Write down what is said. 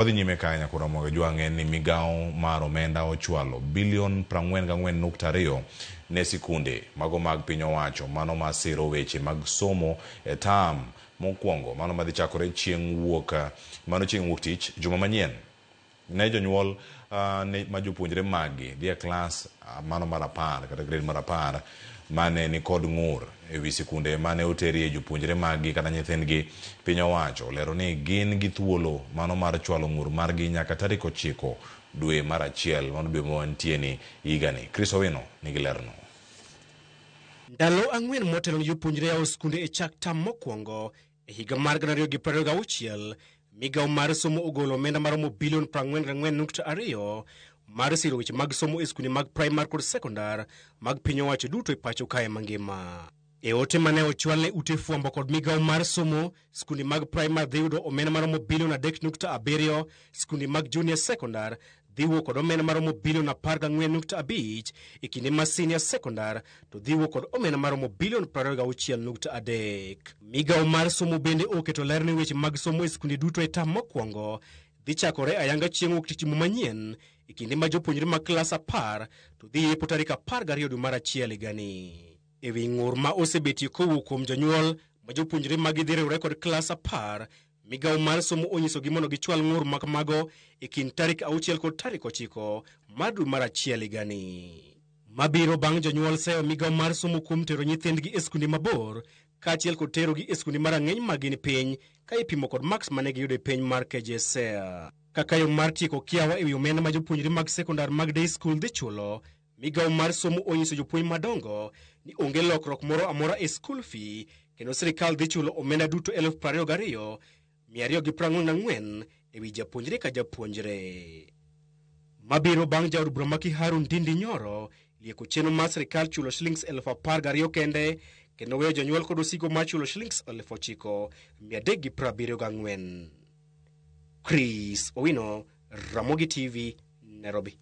Wadhi nyime kae nyaka Ramogi Jwang' en ni migawo mar omenda ochwalo bilion 44.2 ne sikunde mago mag piny owacho mano masiro weche mag somo e tam mokwongo mano madhi chakore chieng' wuok mano chieng' wuok tich juma manyien ne jonyuol ne, ma jopuonjre maggi dhi e klas mano mar 10 kata grade mar 10 mane nikod ng'ur ewi sikunde mane oterie jopuonjre maggi kata nyithindgi. Piny owacho olero ni gin gi thuolo mano mar chwalo ng'ur margi nyaka tarik 9 dwe mar 1 mano dwe ma wantie ni higani. Chris Owino nigi lerno. Ndalo 4 motelo ne jopuonjre yawo skunde e chak tam mokwongo e higa mar 2026, migawo mar somo ogolo omenda maromo bilion 44.2 mar siro weche mag somo e skunde mag primar kod sekondar mag piny owacho duto e pacho kae mangima. E ote mane ochwal ne ute fwambo kod migawo mar somo, skunde mag primar dhi yudo omenda maromo bilion 3.7, skunde mag junior secondar dhi wuok kod omenda maromo bilion 14.5, e kinde ma senior secondar to dhi wuok kod omenda maromo bilion 26.3. Migawo mar somo bende oketo ler ni weche mag somo e skunde duto e tam mokwongo dhi chakore ayanga chieng' wuok tich manyien, e kinde ma jopuonjre mag klas 10 to dhi yepo tarik 12 dwe mar 1 higani. E wi ng'ur ma osebetie kowuok kuom jonyuol ma jopuonjre magi dhi riwre kod klas 10, migawo mar somo onyisogi mondo gichwal ng'ur ma kamago e kind tarik 6 kod tarik 9 mar dwe mar 1 higani. Mabiro bang' jonyuol seyo migawo mar somo kuom tero nyithindgi e skunde mabor kaachiel kod terogi e skunde marang'iny ma gin piny ka ipimo kod marks mane giyudo e penj mar KJSEA. Kaka yo mar tieko kiawa ewi omenda ma jopuonjre mag sekondar mag day school dhi chulo, migawo mar somo onyiso jopuonj madongo ni onge lokruok moro amora e school fee, kendo sirikal dhi chulo omenda duto 22,244 ewi japuonjre ka japuonjre. Mabiro bang' jaod bura ma Kiharu Ndindi Nyoro lieko chenro mar sirikal chulo shillings 12,000 kende, kendo weyo jonyuol kod osigo mar chulo shillings 9,374. Chris Owino, Ramogi TV, Nairobi.